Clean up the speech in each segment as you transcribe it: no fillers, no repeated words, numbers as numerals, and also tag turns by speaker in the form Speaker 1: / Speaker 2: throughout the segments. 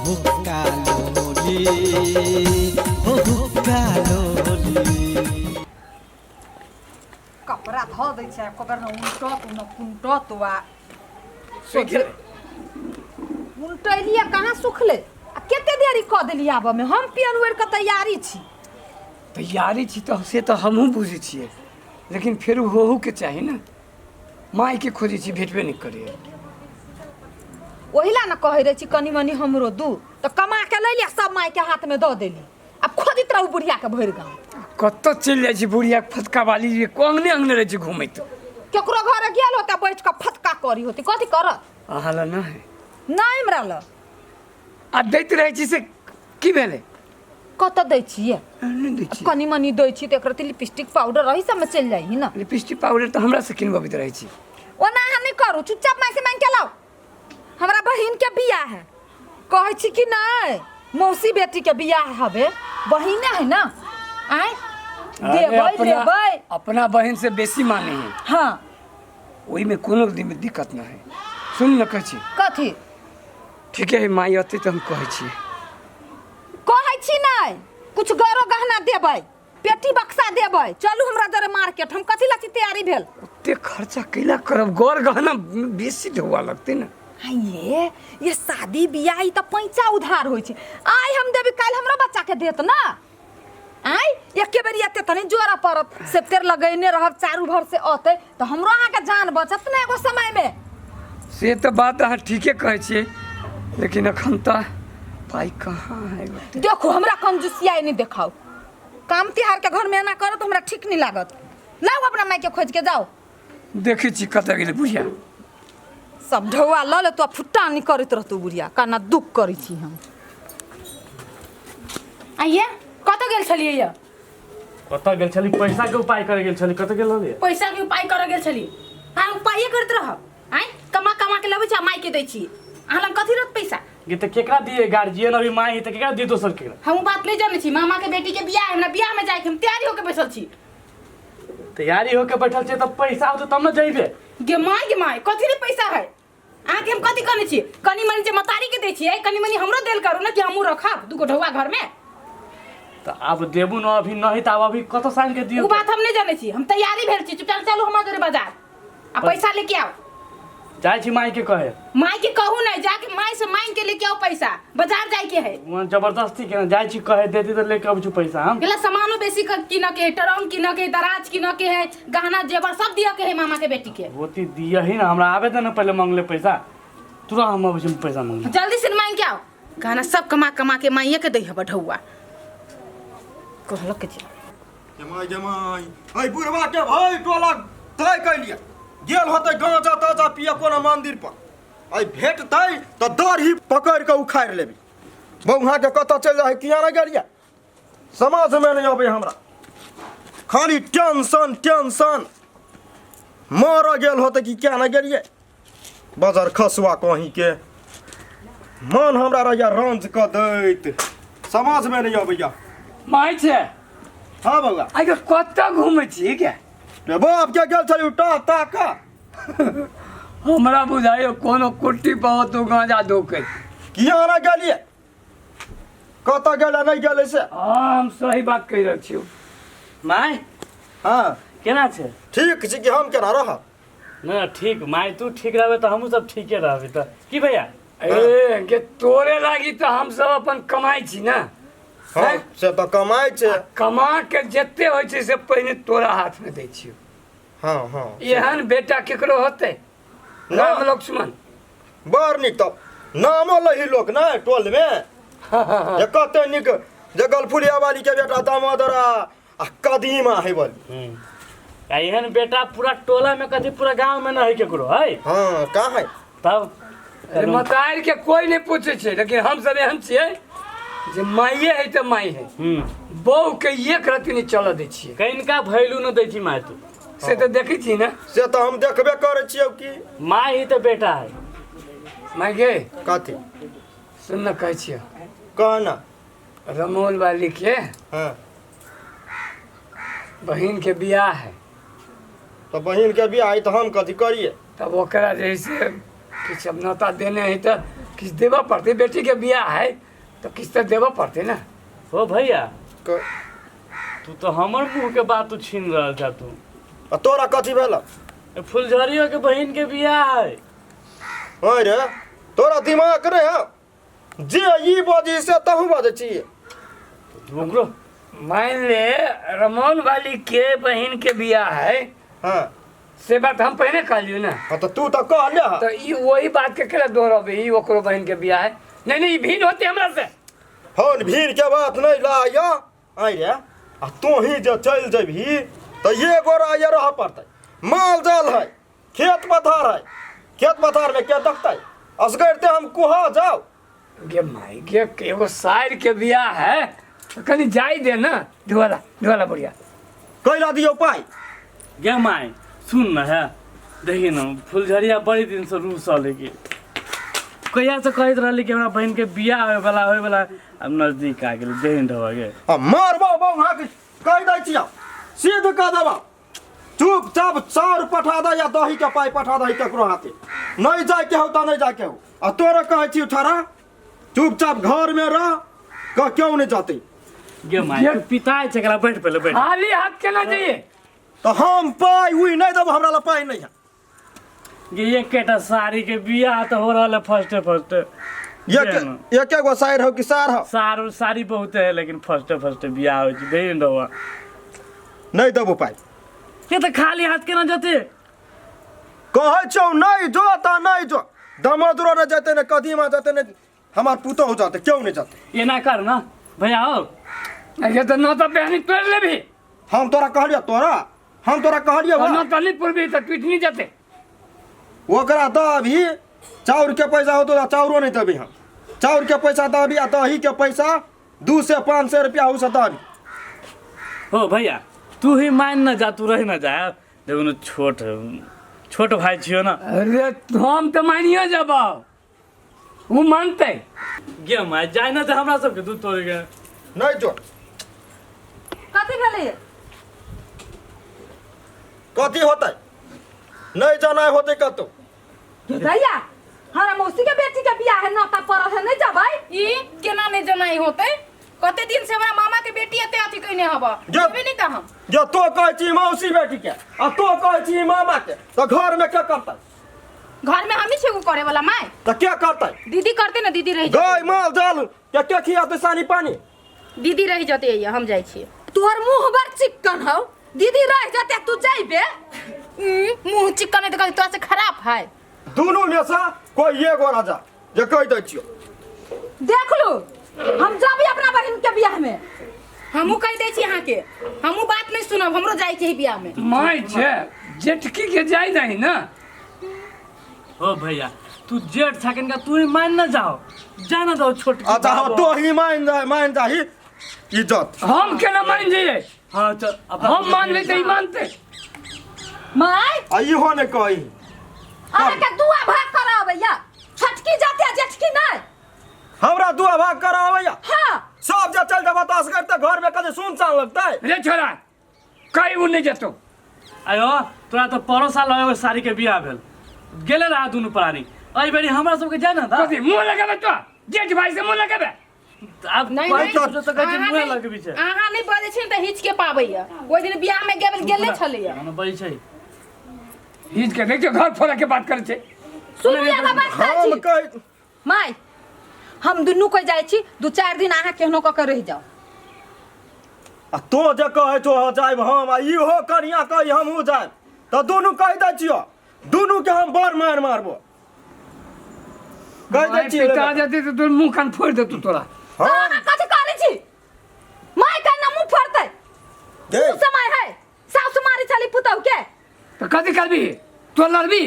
Speaker 1: हुक्का लोली, हो हुक्का लोली।
Speaker 2: कपड़ा धऽ दै छै, कबर ने उनटत ने पुनटत वा।
Speaker 3: सुखि गेलै।
Speaker 2: उनटैलियै कहाँ सुखलै? आ कते देरी कऽ देलियै आबऽमे? हम पियन ओढ़ि कऽ तैयारी छी।
Speaker 3: तैयारी छी तऽ से तऽ हमहूँ बुझै छियै, लेकिन फेर होहूके चाही ने। मायके खोजै छी, भेटबे नहि करैए।
Speaker 2: ओहि ला ने कहै रहै छी कनि मनि हमरो दू, तऽ कमा के लै लिअ, सब मायके हाथमे दऽ देली। आब खोजैत रहू बुढ़ियाके भरि गाँव।
Speaker 3: कतऽ चलि जाइ छी बुढ़िया फतका वाली जे अङ्गने अङ्गने रहै छै घुमैत।
Speaker 2: केकरो घर गेल होतै, बैठ कऽ फतका करी होतै, कथी करत?
Speaker 3: अहाँ लए नहि है?
Speaker 2: नहि, हमरा लग।
Speaker 3: आ दैत रहै छी से की भेलै?
Speaker 2: कतऽ दै छियै?
Speaker 3: नहि दै छियै।
Speaker 2: कनि मनि दै छी तऽ एकरती लिपस्टिक पाउडर एही सबमे चलि जाइ ही ने।
Speaker 3: लिपस्टिक पाउडर तऽ हमरा से किनबबैत रहै छी।
Speaker 2: ओना अहाँ नहि करू, चुपचाप माय से मांगि के लाउ। हमरा बहिन के बियाह है, कहै छी कि नहि? मौसी बेटी के बियाह हबे, बहिने है ना। आय
Speaker 3: अरे
Speaker 2: देबै
Speaker 3: अपना
Speaker 2: देबै।
Speaker 3: अपना बहिन से बेसी माने है।
Speaker 2: हाँ।
Speaker 3: ओहिमे कोनो दिक्कत नहि है। सुन ने, कहै छी।
Speaker 2: कथी?
Speaker 3: ठीके है, माय अतै तऽ हम कहै छी।
Speaker 2: कहै छी नहि, कुछ गरो गहना देबै, पेटी बक्सा देबै। चलू हमरा जरे मार्केट, हम कथी ला छी तैयारी भेल।
Speaker 3: ओते खर्चा कैला करब? गौर गहना बेसी ढौआ लगतै ने।
Speaker 2: ये ये शादी बियाह ई तऽ पैंचा उधार होइ छै। आइ हम देबै, काल्हि हमरो बच्चा के देत ना। आइ एके बेर एते तऽ नहि जोड़ऽ पड़त, से फेर लगेने रहब, चारू भर से अतै तऽ हमरो अहाँके जान बचत ने एगो समयमे।
Speaker 3: से तऽ बात अहाँ ठीके कहै छियै, लेकिन एखन तऽ पाइ कहाँ है ओते?
Speaker 2: देखू, हमरा कंजूसियाई नहि देखाउ। काम तिहार के घर में एना करत, हमरा ठीक नहीं लागत। लाउ अपना माय के खोज के जाओ।
Speaker 3: देखै छी कतऽ गेलै बुढ़िया।
Speaker 2: सब ढौआ लऽ लेतो आ फुट्टा नहीं करैत रहतौ बुढ़िया, काना दुख करै छी हम।
Speaker 4: आइए कतऽ गेल छलियै यऽ?
Speaker 5: कतऽ गेल छली? पैसा के उपाय करे गेल छली। कतऽ गेल रहली?
Speaker 4: पैसा के उपाय करऽ गेल छली। अहाँ उपाये करैत रहब। आँय, कमा कमा के लबै छी आ माय के दै छी। अहाँ लग कथी रहत पैसा?
Speaker 5: गे तऽ केकरा दिए? गार्जियन अभी माय है तऽ केकरा दिए दोसर केकरा?
Speaker 4: हम उ बात नहि जानै छी। मामा के बेटी के बियाह है, हमरा बियाह में जाय के, हम तैयारी होके बैसल छी।
Speaker 5: तैयारी होके बैठल छै तऽ पैसा होतै तब ने जइबे।
Speaker 4: गे माय, गे माय, कथी रे पैसा है? अहाँके हम कथी कहने छी? कनि मनि जे मतारी के दै छियै, कनि मनि हमरो देल करू ने कि हमहूँ रखब दूगो ढौआ घर में।
Speaker 5: तऽ आब देबू न अभी नहीं तऽ आब अभी कतऽ से आनि के दियौ?
Speaker 4: उ बात हम नहीं जानै छी। हम तैयारी भेल छी, चुपचाप चलू हमरा जोरे बाजार आ पैसा लेके आओ।
Speaker 5: जाइ छी माई के कहे।
Speaker 4: माई के कहू नहीं, जाके माई से मांग के लेके आओ पैसा, बाजार जाए के है।
Speaker 5: वहाँ जबरदस्ती के जाइ छी कहे, देती तऽ लेके अबै छी पैसा हम।
Speaker 4: गेला सामानो बेसी किन के है, टरंग किन के है, दराज किन के है, गहना जेवर सब दिया के है मामा के बेटी के।
Speaker 5: होती दिया ही ना, हमरा आबे दे ना पहले मांगले पैसा, तुरंत हम अबै छी पैसा मांगले।
Speaker 4: जल्दी से मांग के आओ। गहना सब कमा कमा के माइये के दै है बढ़ौआ कहलक के जे।
Speaker 6: जमाइ जमाइ, एहि बुढ़वा के भरि टोला तय कैलियै, गेल होतै गाँजा ताजा पिय कोनो मंदिर पर। आइ भेटतै तऽ दाढ़ी पकड़ि कऽ उखाड़ि लेबै। बौहा के कतऽ चलि जाइ किया नहि गेलियै, समझमे नहि अबै हमरा। खाली टेंशन टेंशन, मरऽ गेल होतै कि किया नहि गेलियै। बजर खसुआ कहीं के मन हमरा रहैया रंज कऽ दैत, समझमे नहि अबैया।
Speaker 3: माय छै?
Speaker 6: हाँ बौआ।
Speaker 3: आइ के कतऽ घूमै छी के?
Speaker 6: रे बाप के गेल छली टा ताका।
Speaker 3: हमरा बुझाइयो कोनो कुट्टी पर तू गांजा धोकै।
Speaker 6: किया नहि गेलियै? कतऽ गेलै नहि गेलै से?
Speaker 3: हाँ, हम सही बात कहि रहल छियौ।
Speaker 5: माय।
Speaker 6: हाँ।
Speaker 5: केना छै?
Speaker 6: ठीक छी कि हम केना रहब?
Speaker 5: नहि ठीक माय, तू ठीक रहबे तऽ हमहूँ सब ठीके रहबे। तऽ की भैया?
Speaker 3: ए के तोरे लागी तऽ हम सब अपन कमाइ छी ने।
Speaker 6: हाँ, से तऽ कमाइ छै।
Speaker 3: कमा के जते होइ छै से पहिने तोरा हाथ में दै छियौ।
Speaker 6: हाँ हाँ।
Speaker 3: एहन बेटा केकरो होतै? राम लक्ष्मण।
Speaker 6: बड़ नीक, तब नामो लही लोक ने टोल में जे कते नीक जे गलफुलिया वाली के बेटा दामोदर आ कदीमा है बोल।
Speaker 5: आ एहन बेटा पूरा टोला में कथी पूरा गांव में न है केकरो है।
Speaker 6: हाँ, कहाँ है?
Speaker 5: तब
Speaker 3: अरे मतार के कोई नहीं पूछे छै, लेकिन हम सब एहन छियै जे माइये है तऽ माइ है। बहू के एक रत्ती नहीं चलऽ दै छियै।
Speaker 5: कनिका वैल्यू न दै छी माय तू।
Speaker 3: से तऽ देखै छी ने।
Speaker 6: से तऽ हम देखबे करै छियै कि
Speaker 5: माय ही तऽ बेटा है।
Speaker 3: माय गे।
Speaker 6: कथी?
Speaker 3: सुन न, कहै छियै।
Speaker 6: कह ना।
Speaker 3: रमोल वाली के
Speaker 6: हाँ
Speaker 3: बहिन के बियाह है।
Speaker 6: तऽ बहिन के बियाह है तऽ हम कथी करिए?
Speaker 3: तब ओकरा जे है से किछु अब न्योता देने है तऽ किछु देबऽ पड़तै बेटीके बियाह है तऽ किछु तऽ देबऽ पड़तै ने।
Speaker 5: हो भैया, तू तो हमर मुंह के बात तू छीन रहल छा तू।
Speaker 6: आ तोरा कथी भेल?
Speaker 5: फुलझड़ियो के बहिन के बियाह है।
Speaker 6: ओए रे, तोरा दिमाग नहीं है जे ई बजी से तहु बजै छी।
Speaker 5: ओकरो
Speaker 3: मान ले रमौन वाली के बहिन के बियाह है।
Speaker 6: हाँ
Speaker 3: से बात हम पहले कहलियो ना।
Speaker 6: हाँ तो तू तो कहले हँ।
Speaker 3: तो ई वही बात के केला दोहराबे, ई ओकरो बहिन के बियाह है। नहीं नहीं, ई भीड़ होते हमरा से।
Speaker 6: हन भीड़ के बात नहीं लाया आई रे, आ तू ही जे चल जेबही तो ये गोरा ये रह पड़तै। माल जाल है, खेत पथार है, खेत पथार में के देखतै? असगर ते हम कुहा जाओ।
Speaker 3: गे माई गे, एगो साइर के बियाह है तो कनी जाई दे ना। धुआला धुआला बढ़िया
Speaker 6: कैला दियो पाई।
Speaker 5: गे माई सुन न है, देखी न फुलझड़िया बड़ी दिन से रूसल है कि कहिया से कहैत रहली कि हमरा बहिन के बियाह होय वाला होय वाला, अब नजदीक आ गेल देहिन ढवा गे।
Speaker 6: आ मारबो बौहा के कहि दै छियौ, सीध कह देबौ, चुपचाप चाउर पठा दे या दही के पाई पठा दही ककरो हाथे। नहीं जाय के हो त नहीं जाय के हो। आ तोरा कहै छियौ छोरा चुपचाप घर में रह, कह क्यों नहीं जाते।
Speaker 5: गे माई तू पिताय छै एकरा, बैठ पहिले बैठ।
Speaker 3: खाली हाथ केना जाइए?
Speaker 6: तो हम पाई उई नहीं देबो, हमरा ला पाई नहीं है।
Speaker 5: गे एकेटा साड़ी के बियाह तो हो रहल है फर्स्टे फर्स्टे।
Speaker 6: एक एक गो साइर हो कि सार हो?
Speaker 5: सार साड़ी बहुत है लेकिन फर्स्टे फर्स्टे बियाह होइ छै देहिन ढवा।
Speaker 6: नहीं देबो पाई।
Speaker 5: ये तो खाली हाथ केना जते?
Speaker 6: कहै छौ नहीं जो त नहीं जो, दमोदरो नहीं जते ने कदीमा जते ने हमार पुतोहु जते, क्यों नहीं जते?
Speaker 5: एना कर ना भैया हो।
Speaker 3: ये तो न तो बहनी तोड़ लेबी।
Speaker 6: हम तोरा कहलियो, तोरा हम तोरा कहलियो
Speaker 3: न तो नहीं पुरबी तो टूट नहीं जते।
Speaker 6: ओकरा दऽ अभी चाउर के पैसा हो तो चाउरो नहीं देबी हम। चाउर के पैसा दऽ अभी आ दही के पैसा 200 से 500 रुपया हो से दऽ अभी।
Speaker 5: हो भैया तू ही मान न जा, तू रह न जा, देखो न छोट छोट भाई छियो ना।
Speaker 3: अरे हम तो मानियो जब वो मानते।
Speaker 5: गे my जाय ना तो हमरा सबके दूध तोड़ के
Speaker 6: नहीं जो
Speaker 2: कथी भेलै?
Speaker 6: कथी होतै? नहीं जाना होतै कतौ।
Speaker 2: भैया हमरा मौसी के बेटी के बियाह है, नौता पड़ल है, नहीं जबै?
Speaker 4: ई केना नहीं जनाई होतै? कते दिन से हमरा मामा के बेटी एते अथी कइने हब, जेबे नहीं त हम।
Speaker 6: जे तो कहै छी मौसी बेटी के आ तो कहै छी मामा के, तो घर में के करतै?
Speaker 4: घर में हमही छेगो करे वाला माय।
Speaker 6: तो के करतै?
Speaker 4: दीदी करते ना, दीदी रहि
Speaker 6: गाय माल जाल के के खियातै सानी पानी?
Speaker 4: दीदी रहि जते, हम जाइ छी।
Speaker 2: तोहर मुंह बड़ चिक्कन हौ, दीदी रह जते तू जाइबे?
Speaker 4: मुंह चिक्कन है त तोरा से खराब है।
Speaker 6: दुनू में से कोई एगो राजा जे कहि दै छियौ।
Speaker 2: देख लू हम जाबी अपना बहिन के बियाह में।
Speaker 4: हमहू कहि दै छी अहाँके, हमहू बात नहीं सुनब, हमरो जाइ के है बियाह में।
Speaker 3: माय छै जेठकी के जाय नहीं ना।
Speaker 5: हो भैया तू जेठ छाकिन का तू ही मान न जाओ, जाना दो छोट।
Speaker 6: अच्छा हम तो ही मान जा, मान जाही इज्जत।
Speaker 3: हम केना मान जाइए?
Speaker 5: हाँ चल
Speaker 3: हम मान ले त मानते।
Speaker 2: My
Speaker 6: आ इहो ने कही
Speaker 2: अहाँ के दुआ भाग कराबैया, छोटकी जाते जेठकी नहीं।
Speaker 6: हमरा दुआ भाग कराबैया?
Speaker 2: हाँ
Speaker 6: सब जे चल जब तास करते घर में कदे सुनसान लगतै।
Speaker 3: रे छोरा कहीं उ नहीं जतो।
Speaker 5: आयो तोरा तो परो साल एगो साड़ी के बियाह भेल गेले रहा दुनू प्राणी, एहि बेरी हमरा सबके जाय ना
Speaker 3: कथी मुंह लगाबे तो जेठ भाई से मुंह लगाबे?
Speaker 5: अब
Speaker 4: नहीं,
Speaker 5: नहीं
Speaker 4: नहीं।
Speaker 5: तो कहै छै
Speaker 4: अहाँ
Speaker 5: मुँह
Speaker 4: नहीं-
Speaker 5: लगबी छै।
Speaker 4: अहाँ नहीं बजै छी त हिच के पाबैया। ओहि दिन बियाह में गेल गेले छलैया।
Speaker 5: ना बजै छै
Speaker 3: हिच के देखियो घर फोड़ा के बात करै छै।
Speaker 2: सुनू एगो बात कहै
Speaker 6: हम
Speaker 2: छी।
Speaker 6: कहि
Speaker 2: my हम दुनू कोइ जाइ छी, 2-4 दिन अहाँ केहनो कऽ के रहि जाउ।
Speaker 6: आ तो जे कहै छौ जायब हम, आ इहो कनिया कही हमहूँ जायब, तऽ दुनू कहि दै छियौ, दुनू के हम बड़ मार मारबो। कहि दै छियौ।
Speaker 3: पिता जते तऽ तोर मुंह कान फोड़ि देतौ तोरा।
Speaker 6: हाँ।
Speaker 2: अहाँ कथी करै छी? My के ना मुंह फोड़तै।
Speaker 6: गे।
Speaker 2: समय है सासु मारी छली पुतहु के।
Speaker 3: तऽ कथी करबी? तो लड़बी?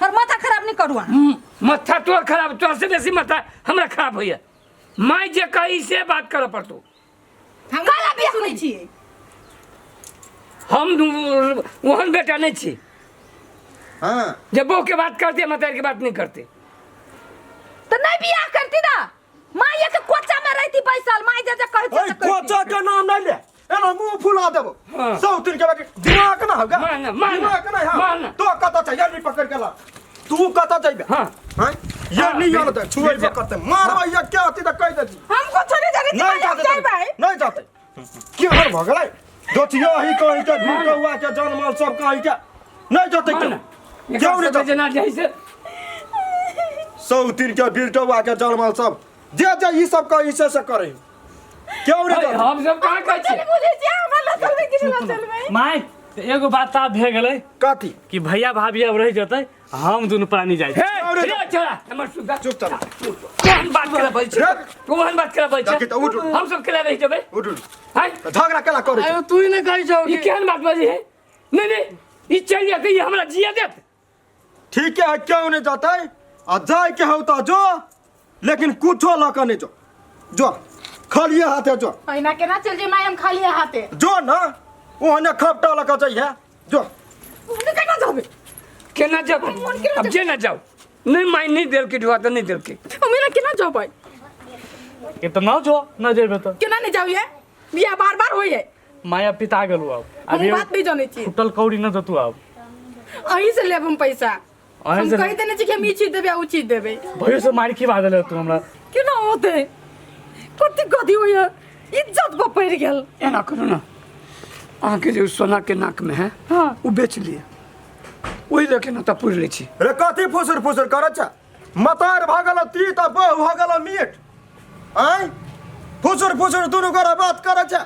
Speaker 2: हर माथा खराब नहीं करू अहाँ।
Speaker 3: माथा तोर खराब, तोर से बेसी माथा हमरा खराब होइया। My जे कही से बात करऽ पड़तौ।
Speaker 4: हम
Speaker 2: काला बियाह
Speaker 4: सुनै छियै।
Speaker 3: हम ओहन बेटा नहीं छी।
Speaker 6: हाँ
Speaker 3: जब बहू के बात करते मतार के बात नहीं करते।
Speaker 2: तो नहीं बियाह करती ना माई के कोचा में रहती बैसल, माई जे जे कहती
Speaker 6: ओए
Speaker 2: से करती।
Speaker 6: कोचा के नाम नहीं ले, एना मुंह फुला देबो।
Speaker 3: हाँ।
Speaker 6: सौ दिन के बाद दिमाग ना होगा।
Speaker 3: मान, मान,
Speaker 6: दिमाग नहीं, हाँ।
Speaker 3: मान।
Speaker 6: तो कत चाहिए नहीं पकड़ के ला, तू कत चाहिए?
Speaker 3: हाँ।
Speaker 6: हाँ? ये नहीं जानते छुए पे करते मारबै ये क्या होती त कहि देती।
Speaker 4: हम कुछ नहीं जाने
Speaker 6: नहीं जाते
Speaker 4: जेबै।
Speaker 6: नहीं जाते क्यों हर भगलै दोचियो ही कहि के झूठ हुआ के जान माल सब कहि के नहीं जाते क्यों क्यों नहीं जाते
Speaker 3: जेना जाइ से
Speaker 6: सौ तीन के बिरटौआ के जान माल सब जे जे ई सब कहि से से करे क्यों नहीं जाते
Speaker 3: हम सब कहाँ कहै छियै?
Speaker 4: बुझै छियै हमरा लऽ चलबै कि नहि लऽ चलबै?
Speaker 5: माय तऽ एगो बात तऽ आब भए गेलै
Speaker 6: कथी?
Speaker 5: कि भैया भाभी अब रहि जेतै, हम दुनू प्राणी जाइ छी।
Speaker 3: हे रे छोड़ा हमर सुधा।
Speaker 6: चुप चल।
Speaker 3: कोन बात केला बोल छै?
Speaker 6: रे।
Speaker 3: कोन बात केला बोल छै?
Speaker 6: देखी तऽ उठ, उठ।
Speaker 3: हम सब केला रहि जेबै?
Speaker 6: उठ उठ।
Speaker 3: हाय
Speaker 6: झगड़ा केला करै
Speaker 5: अरे तू ही नहि कहै छौ
Speaker 3: ई केहन बात बजै है? नहीं नहीं ई चलि जेतै, ई हमरा जिया देत।
Speaker 6: ठीक है क्यों नहीं जाते आ जाए के हो तो जो लेकिन कुछो लऽ के नहीं जो जो खालिए हाथे जो।
Speaker 4: अहिना केना चलि जेबै माय हम खालिए हाथे?
Speaker 6: जो ना ओहने खपटा लऽ के जइहे जो।
Speaker 2: ओहने केना जाबे?
Speaker 3: केना जाबे? अब जे ना जाओ नहीं माय नहीं देलकै ढुआ तऽ नहीं देलकै।
Speaker 4: हम एना केना जेबै?
Speaker 5: के तऽ न जो न जेबे तऽ
Speaker 4: केना नहीं जाबिए? बियाह बार बार होइए।
Speaker 5: माया पिता गेलू अब।
Speaker 4: हम
Speaker 5: अभी
Speaker 4: बात नहीं जानै छी।
Speaker 5: फुटल कौड़ी न देतू अब।
Speaker 4: अहीं से लेब हम पैसा।
Speaker 5: अहीं
Speaker 4: हम
Speaker 5: से
Speaker 4: कहि देने छी कि हम ई चीज देबै आ उ चीज देबै।
Speaker 5: भयो से मारि खिबा देले तू हमरा।
Speaker 2: केना होतै? कथी कथी होइए? इज्जत पर पड़ि गेल।
Speaker 3: एना करू ना अहाँके जे सोना के नाक में है
Speaker 2: हाँ।
Speaker 3: ओ बेच लिअ ओहि लऽ के ना तऽ पुरि लै छी।
Speaker 6: रे कथी फुसुर फुसुर करै छ? मतार भऽ गेल तीत आ बहु भऽ गेल मीठ। आँय फुसुर फुसुर दुनू गोरा बात करै छ।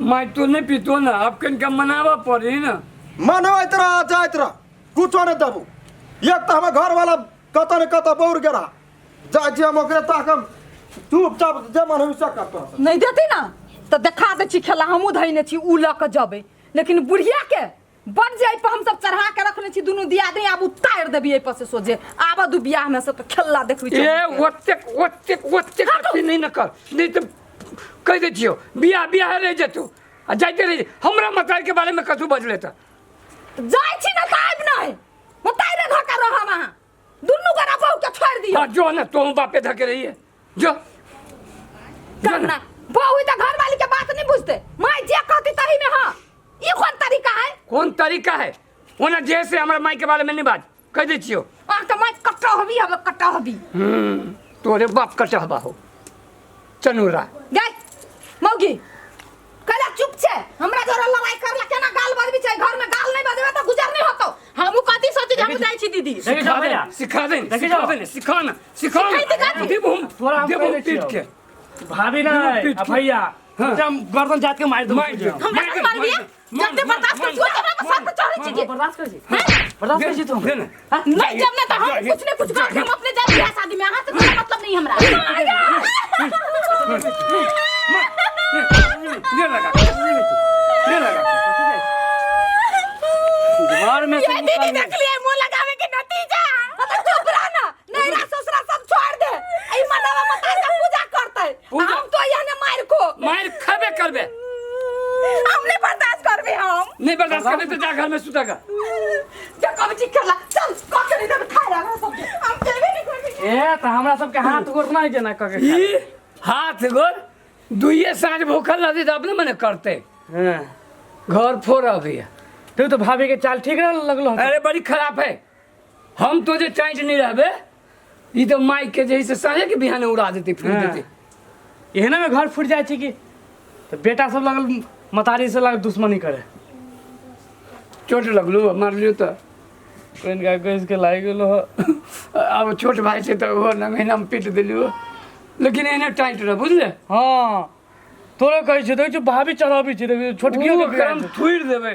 Speaker 3: माय तू नहीं पीतो ना अब कनिका मनाबऽ पड़ी ना।
Speaker 6: मनबैत रह आ जाइत रह कुछो नहीं देबू। एक तऽ हमर घरवाला कतऽ ने कतऽ बौर गेल रहा जाइ छी हम ओकरे ताकम चुपचाप जे मन होइ से कर तोरा से।
Speaker 2: नहीं देती ना तऽ देखा दै छी खेला हमहूँ धैने छी उ लऽ कऽ जेबै लेकिन बुढ़िया के बड़ जे एहिपर हमसब चढ़ा के रखने छी दुनू दियादनी आब उतारि देबी एहिपर से सोझे आबऽ दू बियाह में से तऽ खेला देखबी
Speaker 3: ए ओतेक ओतेक ओतेक अथी नहीं न कर नहीं तऽ कहि दै छियौ बियाह बियाह रहि जेतौ आ जाइते रहि हमरा मतार के बारे में कथू बजले तऽ
Speaker 2: जाइ छी ना तऽ आबि नहि मतारे धऽ के रहब अहाँ दुनू गोरा बहू के छोड़ि दियौ।
Speaker 3: हाँ जो ना तोहू बापे धके रहिए जो
Speaker 2: करना बहू तऽ घरवाली के बात नहीं बुझते माय जे कहती तही में हाँ ई कौन तरीका है?
Speaker 3: कौन तरीका है? ओना जे से हमरा माय के बारे में नहीं बाज कह दै छियौ।
Speaker 2: अहाँ के माय कट्टा हबी हम कट्टा हबी।
Speaker 3: तोरे बाप कट्टा हबा हो चनुरा।
Speaker 2: गई मौगी कला चुप छे हमरा जोरा लड़ाई करला केना गाल बजबी छै घर में गाल नहीं बजबे त गुजर नहीं होतो।
Speaker 4: हमहू कथी सोचे हमहू जाइ छी दीदी।
Speaker 5: देखी जाओ भैया।
Speaker 3: सिखा दे
Speaker 5: देखी
Speaker 3: सिखा
Speaker 5: जाओ।
Speaker 3: दे सिखा ना सिखा
Speaker 4: सिखाई
Speaker 3: ना देबो हम
Speaker 5: तोरा हम
Speaker 3: देबो
Speaker 5: कहि दै
Speaker 3: पीट
Speaker 5: छियौ।
Speaker 3: के
Speaker 5: भाभी ना
Speaker 3: देबो पीट
Speaker 5: आ
Speaker 3: के।
Speaker 5: भैया
Speaker 3: हाँ।
Speaker 5: एकदम गर्दन जात के मारि देबो।
Speaker 3: मारि देबो।
Speaker 4: हमरा
Speaker 3: मारि
Speaker 4: मारबिए?
Speaker 3: मारि
Speaker 4: जते बर्दाश्त कर छी हमरा पर सर पर चढ़ै छी के।
Speaker 5: बर्दाश्त करै छी बर्दाश्त करै छी तू
Speaker 3: दे ना।
Speaker 4: नहीं जब ना तो हम कुछ ने कुछ करके हम अपने जाए बियाह शादी में अहाँ से कोनो मतलब नहीं हमरा।
Speaker 3: दे लगा दे लगा
Speaker 5: घर में से
Speaker 4: ये दीदी
Speaker 5: निकाल
Speaker 4: देख लिए मुंह लगावे के नतीजा।
Speaker 2: तो चुप रह ना नैरा ससुरा सब छोड़ दे ई मनवा मताई के पूजा करते
Speaker 3: पूजा-
Speaker 2: हम तो यहाँ मार को
Speaker 3: मारि खबे करबे।
Speaker 4: हम नहीं बर्दाश्त करबे हम
Speaker 3: नहीं बर्दाश्त करबे तो जा घर में सुतेगा।
Speaker 2: जा कब जी खेला चल कके नहीं देबे खाए ला सब
Speaker 4: हम जेबे नहीं करबे।
Speaker 5: ए त हमरा सबके हाथ गोड़ नहीं जेना कके
Speaker 3: ई हाथ गोड़ दुइये साँझ भूखल रहती तऽ अपने मने करते।
Speaker 5: हां
Speaker 3: घर फोड़ अभी।
Speaker 5: तू तो भाभी के चाल ठीक रह लगलो।
Speaker 3: अरे बड़ी खराब है हम तो जे टाइट नहीं रहबे ई तो माइक के जे से साँझे के बिहाने उड़ा देती फिर
Speaker 5: हाँ।
Speaker 3: देती।
Speaker 5: एहने में घर फूट जाइ छै कि तो बेटा सब लगल मतारी से लगल दुश्मनी करे।
Speaker 3: चोट लगलू मारलियो तो
Speaker 5: कनिका कस के लागि गेलो।
Speaker 3: अब छोट भाई छै तऽ ओहो नंगैना में पीट देलियो लेकिन एहने टाइट रह बुझले।
Speaker 5: हाँ तोरे कहै छै देखै छियौ भाभी चढ़ाबै छै देखै छियौ, छोटकियो के
Speaker 3: ओ
Speaker 5: बियाह
Speaker 3: करम
Speaker 5: छै।
Speaker 3: थुरि देबै।